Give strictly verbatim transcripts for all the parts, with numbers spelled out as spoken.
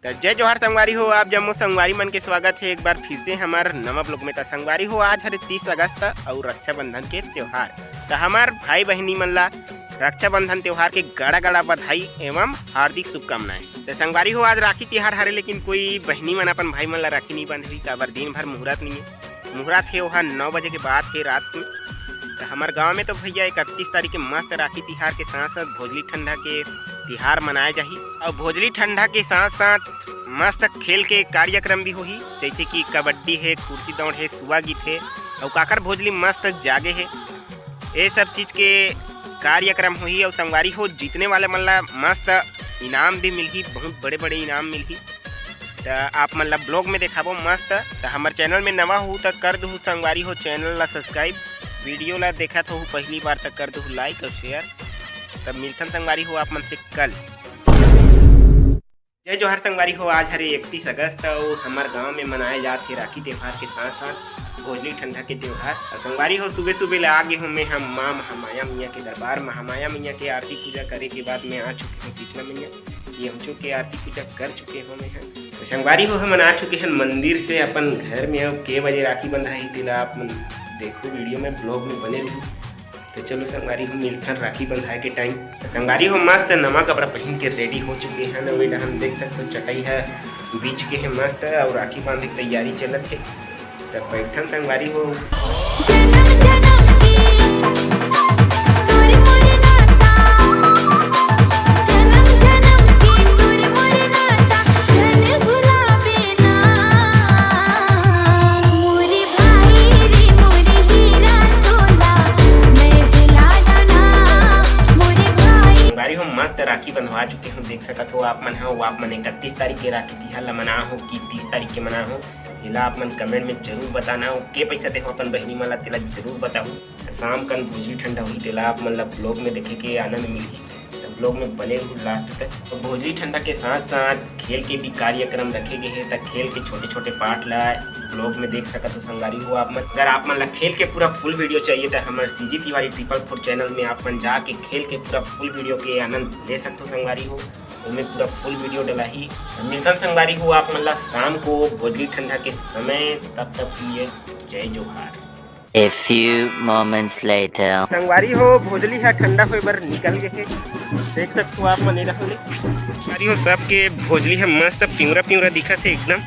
त जय जोहार संगवारी हो, आप जम्मो संगवारी मन के स्वागत हे एक बार फिर से हमर नवा vlog में। त संगवारी हो, आज हरे तीस अगस्त अउ रक्षाबंधन के त्योहार। त हमर भाई बहिनी मन ला रक्षाबंधन त्योहार के गड़ा गड़ा बधाई एवं हार्दिक शुभकामनाएं। त संगवारी हो, आज राखी तिहार हरे, लेकिन कोई बहिनी मन अपन भाई मन ला राखी नहीं बांधही, काबर दिन भर मुहूर्त नहीं है। मुहूर्त हे ओहा नौ बजे के बाद हे रात में। त हमर गांव में तो भैया इकतीस तारीख के मस्त राखी तिहार के साथ साथ भोजली ठंडा के तिहार मनाए जाही। अउ भोजली ठंडा के साथ साथ मस्त खेल के कार्यक्रम भी होही, जैसे कि कबड्डी हे, कुर्सी दौड़ हे, सुआ गीत हे, अउ काकर भोजली मस्त जागे हे, ये सब चीज के कार्यक्रम होही। अउ संगवारी हो, जीतने वाले मन ला मस्त इनाम भी मिलही, बहुत बड़े बड़े इनाम मिलही। त आप मन ला vlog में देखाबो मस्त। त हमर channel में नवा हो त कर दुहू संगवारी हो channel ला subscribe, video ला देखत हो पहली बार त कर दुहू like अउ share। तब मिलथन संगवारी हो आप मन से कल। जय जोहार संगवारी हो, आज हरे इकतीस अगस्त अउ हमर गांव में मनाए जात हे राखी त्योहार के साथ साथ भोजली ठंडा के त्योहार। अउ संगवारी हो, सुबह सुबह ले आ गे हो मैं हम माँ महामाया मैया के दरबार। महामाया मैया के आरती पूजा करे के बाद मैं आ चुके हूँ शीतला मैया, ये हम चुके आरती पूजा कर चुके हो मैं हन। तो संगवारी हो, हमन आ चुके हन मंदिर से अपन घर में। अब के बजे राखी बंधाही तेला आप मन देखो video में, vlog में बने रहू। तो चलो संगवारी हो, मिलथन राखी बंधाए के time। तो संगवारी हो, मस्त नवा कपड़ा पहन के ready हो चुके हन। अउ एडा हम देख सकते हो चटाई है बिछ के है मस्त, अउ राखी बांधे के तैयारी चलत है। तब बैठन संगवारी हो। जनम जनम के तोर मोर नाता, जनम जनम के तोर मोर नाता, जन भुलावे ना। मोरे भाई रे मोरे हीरा तोला, मैं भुला जाना मोरे भाई। संगवारी हो, मस्त राखी बंधवा चुके हो, देख सकत हो आप मन ह। वो आप मन इकतीस तारीख के राखी तिहार ला मना हो कि तीस तारीख के मना हो, एला आप मन comment में जरूर बताना। अउ के पैसा देहो अपन बहिनी मन ला, तेला जरूर बताहू। शाम कन भोजली ठंडा होही, तेला आप मन ला vlog में देखे के आनंद मिलही। त vlog में बने रहू last तक। तो भोजली ठंडा के साथ साथ खेल के भी कार्यक्रम रखे गए हे, त खेल के छोटे छोटे part ला vlog में देख सकत हो संगवारी हो आप मन। अगर आप मन ला खेल के पूरा full video चाहिए, त हमर CG Tiwari triple four channel में आप मन जाके खेल के पूरा full video के आनंद ले सकत हो संगवारी हो। ओमे पूरा full video डलाही। मिलथन संगवारी हो आप मन ला शाम को भोजली ठंडा के समय। तब तक के लिए जय जोहार। A few moments later। संगवारी हो, भोजली ह ठंडा होए बर निकल गए हे, देख सकत हो आप मन एला। संगवारी हो, सबके भोजली ह मस्त पिंवरा पिंवरा दिखत हे एकदम।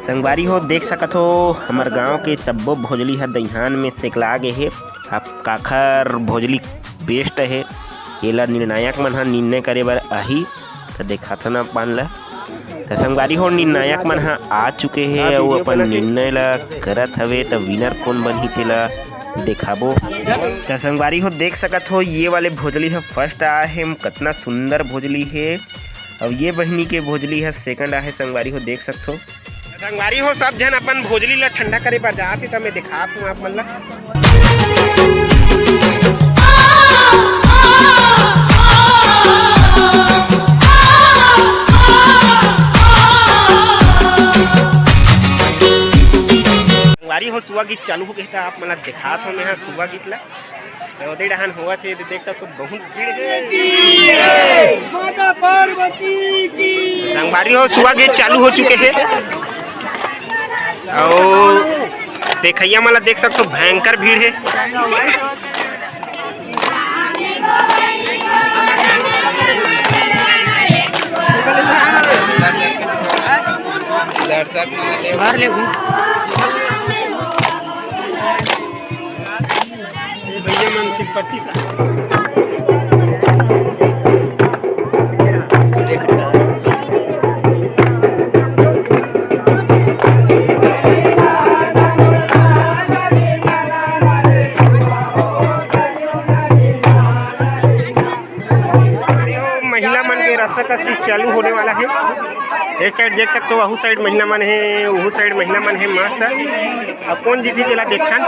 संगवारी हो, देख सकत हो, हमर गांव के सब्बो भोजली ह दइहान में सेकला गे हे। अब काखर भोजली best हे, एला निर्णायक मन ह निर्णय करे बर आही। त देखाथन अपन ला। त संगवारी हो, निर्णायक मन ह आ चुके हे अउ अपन निर्णय ला करत हवे। त winner कोन बनही, तेला देखाबो। त संगवारी हो, देख सकत हो, ये वाले भोजली ह first आए हे। कतना सुंदर भोजली हे। अब ये बहिनी के भोजली ह second आहे संगवारी हो, देख सकथो। संगवारी हो, सब झन अपन भोजली ला ठंडा करे बर जात हे, त मैं देखात हूँ आप मन ला। संगवारी हो, सुआ गीत चालू हो गए, त आप मन ला देखात हूँ मैं ह सुआ गीत ला। ओदे डहन होवत हे, देख सकथो, बहुत भीड़ हे। माता पार्वती की। संगवारी हो, सुआ गीत चालू हो चुके हे। अउ देखइया मन ला देख सकथो, भयंकर भीड़ हे। दर्शक मन ले। ये भैया मन सिलपट्टी सा। महिला मन के रस्सा कसी चालू होने वाला है। ये side देख सकते हो, वहू side महिला मन है, वहू side महिला मन है, मस्त। अब कौन जीती तेला देखन।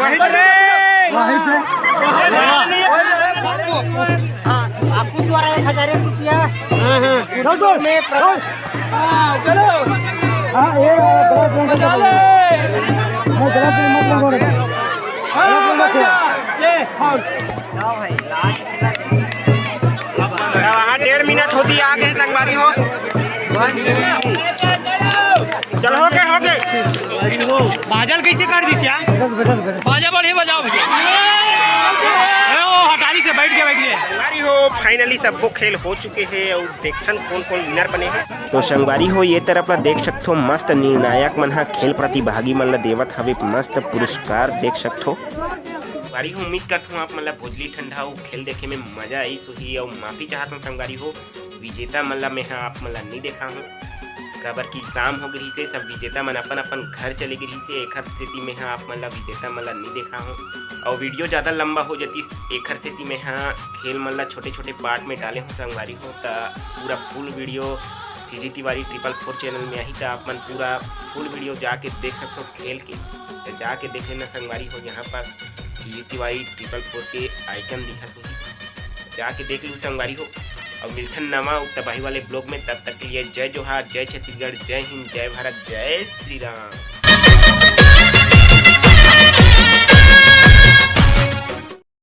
वही तो रे। वही तो। हाँ, आपको द्वारा एक हजार एक रुपया। हाँ, हाँ। चल, चल। में प्रदान। हाँ, चलो। हाँ, ये वाला गलत नहीं करना। नहीं, गलत नहीं, मत बोलो। गलत नहीं करते। ये, हाँ। त वहाँ डेढ़ मिनट होती आ गए संगवारी हो। चल, हो गए, हो गए। बाजल कैसे कर दिस यार? बाजा बढ़िया बजाओ भैया। ए, ओ, हटारी से बैठ गए, बैठ गए। संगवारी हो, finally सबको खेल हो चुके हैं और देखथन कौन कौन winner बने हैं। तो संगवारी हो, ये तरफ ला देख सकथो, मस्त निर्णायक मन ह खेल प्रतिभागी मन ला देवत हवे मस्त पुरस्कार, देख सकथो। संगवारी हो, उम्मीद करथों आप मन ला भोजली ठंडा अउ खेल देखे में मजा आइस होही। अउ माफी चाहत हूँ संगवारी हो, विजेता मन ला मैं ह आप मन ला नहीं देखा हूँ, काबर कि शाम हो गई से, सब विजेता मन अपन अपन घर चले गई से, एखर सेती मैं ह आप मन ला विजेता मन ला नहीं देखा हूँ। अउ video ज्यादा लंबा हो जाती, एखर सेती मैं ह खेल मन ला छोटे छोटे part में डाले हूँ संगवारी हो। त पूरा full video CG Tiwari triple four channel में आही, त आप मन पूरा full video जाके देख सकथो खेल के। त जाके देख लेना संगवारी हो, यहाँ पर सीजी तिवारी triple four के icon दिखत होही, जाके देख लू संगवारी हो। और मिलथन नवा अउ तबाही वाले vlog में, तब तक के लिए जय जोहार, जय छत्तीसगढ़, जय हिंद, जय भारत, जय श्री राम।